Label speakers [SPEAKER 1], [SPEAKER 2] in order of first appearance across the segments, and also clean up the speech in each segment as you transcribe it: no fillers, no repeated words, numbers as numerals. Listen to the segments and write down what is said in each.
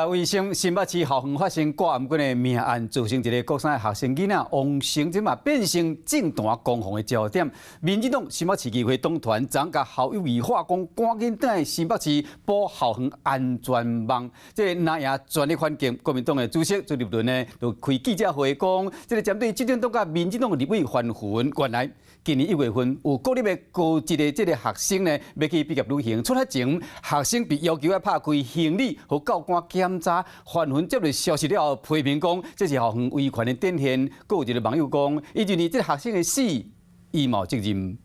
[SPEAKER 1] 衛生新北市校園發生掛頷頸的命案，造成一个國三的學生囡仔王成，這嘛變成政壇攻防的焦點。民進黨新北市議會黨團昨共侯友宜話講，趕緊轉來新北市補校園安全網，這个藍營全力反擊。國民黨的主席朱立倫呢，就開記者會講，這个針對執政黨佮民進黨的立委翻雲，原來今年1月份有國立的高職的這个學生呢，欲去畢業旅行，出發前學生被要求愛拍開行李，予教官檢查。范雲接到消息了後，批評講這是校園維權的展現。閣有一个網友講，伊認為這个學生的死，伊嘛有責任。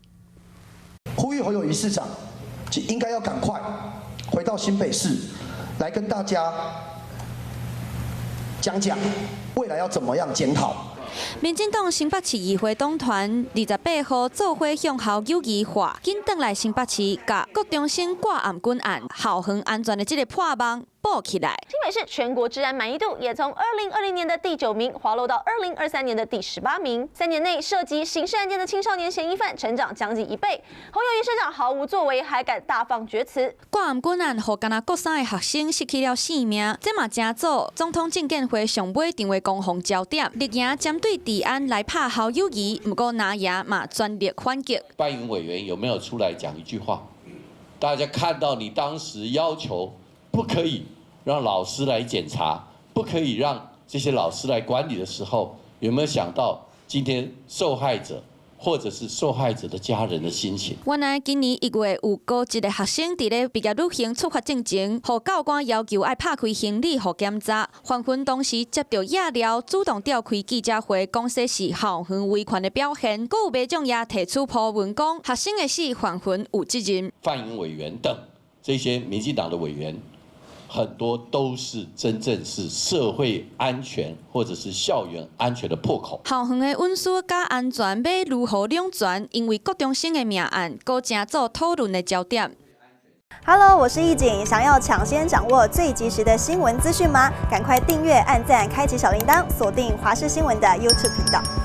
[SPEAKER 2] 呼籲侯友宜市長，應該要趕快回到新北市，來跟大家講講未來要怎麼樣檢討。
[SPEAKER 3] 民進黨新北市議會黨團28號做伙向侯友宜喊，緊轉來新北市，共國中生掛頷頸案、校園安全的這个破網補起來。
[SPEAKER 4] 新北市全國治安滿意度也從2020年的第九名滑落到2023年的第18名。3年內涉及刑事案件的青少年嫌疑犯成長將近一倍。侯友宜市長毫無作為，還敢大放厥詞。
[SPEAKER 3] 掛頷頸案，予干焦國三的學生失去了性命，這嘛成做總統政見會上尾成為攻防焦點。綠營針對治安來拍侯友宜，毋過藍營嘛全力反擊。
[SPEAKER 5] 范雲委員有沒有出來講一句話？大家看到你當時要求不可以讓老師來檢查，不可以讓這些老師來管理的時候，有沒有想到今天受害者或者是受害者的家人的心情？
[SPEAKER 3] 原來今年1月有高職的學生佇咧畢業旅行出發進前，予教官要求愛拍開行李予檢查。范雲當時接著野寮，主動召開記者會，講這是校園維權的表現。閣有民眾也提出 po 文講，學生的死范雲有責任。
[SPEAKER 5] 范雲委員等這些民進黨的委員，很多都是真正是社會安全或者是校園安全的破口。
[SPEAKER 3] 校園的隱私佮安全欲如何兩全？因為國中生的命案，閣成做討論的焦點。
[SPEAKER 6] Hello，我是易景，想要搶先掌握最及時的新聞資訊嗎？趕快訂閱、按讚、開啟小鈴鐺，鎖定華視新聞的 YouTube 頻道。